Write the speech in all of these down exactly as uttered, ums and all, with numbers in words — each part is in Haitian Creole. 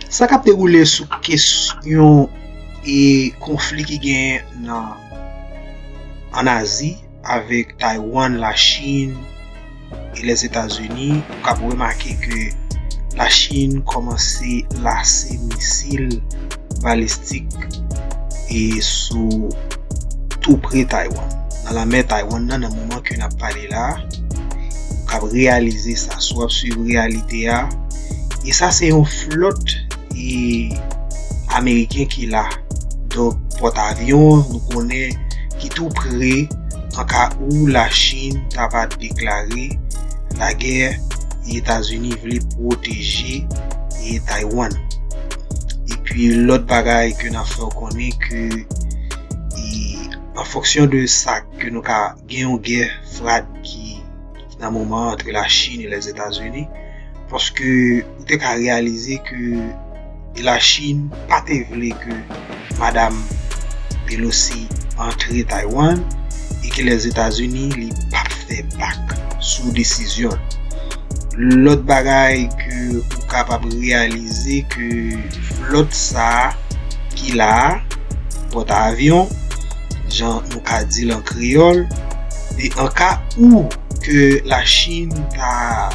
Sa k ap dewoule sou kesyon e konfli ki genyen nan ann Azi avèk Taiwan, Lachin e Lèzetazini, ou kab remake ke Lachin kòmanse lase misil balistik e sou tou pre Taiwan. Nan lanmè Taiwan nan, nan moman ke n ap pale la, ou kab reyalize sa, si w ap swiv reyalite a. E sa se yon flòt e ameriken ki la. Donk, pòtavyon, nou konnen ki tou pre, an ka ou Lachin ta va deklare lagè, e Etazini vle pwoteje e Taiwan. Epi lòt bagay ke n ap fè w konnen ke e an fonksyon de sa ke nou ka gen yon gè frad ki nan moman an antre Lachin e Lèzetazini, paske ou te ka reyalize ke Lachin pa te vle ke Madam Pelosi antre Taiwan e ke Lèzetazini li p ap fè bak sou desizyon l. Lòt bagay ke ou kapab reyalize ke flòt sa a ki la a, pòtavyon, jan nou ka di l an kreyòl, e an ka ou ke Lachin ta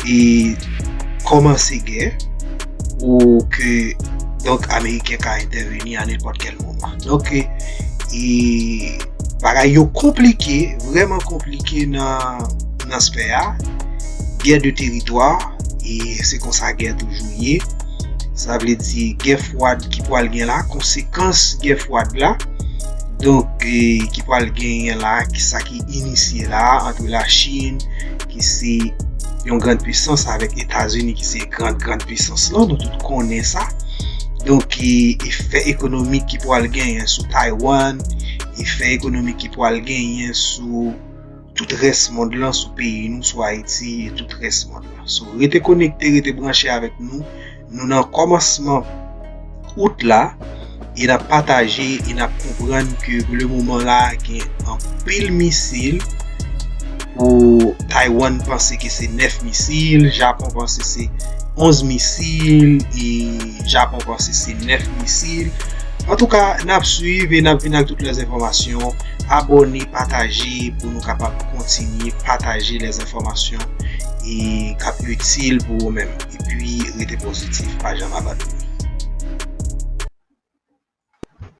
e kòmanse gè, ou ke, donk, Ameriken ka entèveni a nenpòt kèl moman. Donk, e, e bagay yo konplike, vrèman konplike nan, nan aspè a. Gè de teritwa, e se konsa gè toujou ye. Sa vle di gè fwad ki pwal gen la, konsekans gè fwad la. Donk, e, ki pwal genyen la, ki sa ki inisye la, antre Lachin, ki se yon grann pisans, avèk Etazini, ki se grann, grann pisans lan, nou tout konnen sa. Donk, e, efè ekonomik ki pwal genyen sou Taiwan, efè ekonomik ki pwal genyen sou tout rès mond lan, sou peyi nou, sou Ayiti, e tout rès mond lan. So, rete konekte, rete branche avèk nou. Nou nan kòmansman out la, e n ap pataje, e n ap konprann ke pou le moman la, gen anpil misil. Pou Taiwan panse ke se nèf misil, Japon panse se onz misil, e Japon panse se nèf misil. Antouka, n ap swiv e n ap vin ak tout lèzenfòmasyon. Abòne, pataje pou nou kapab kontinye pataje lèzenfòmasyon e k ap itil pou ou menm. Epi, rete pozitif, pa janm abandone.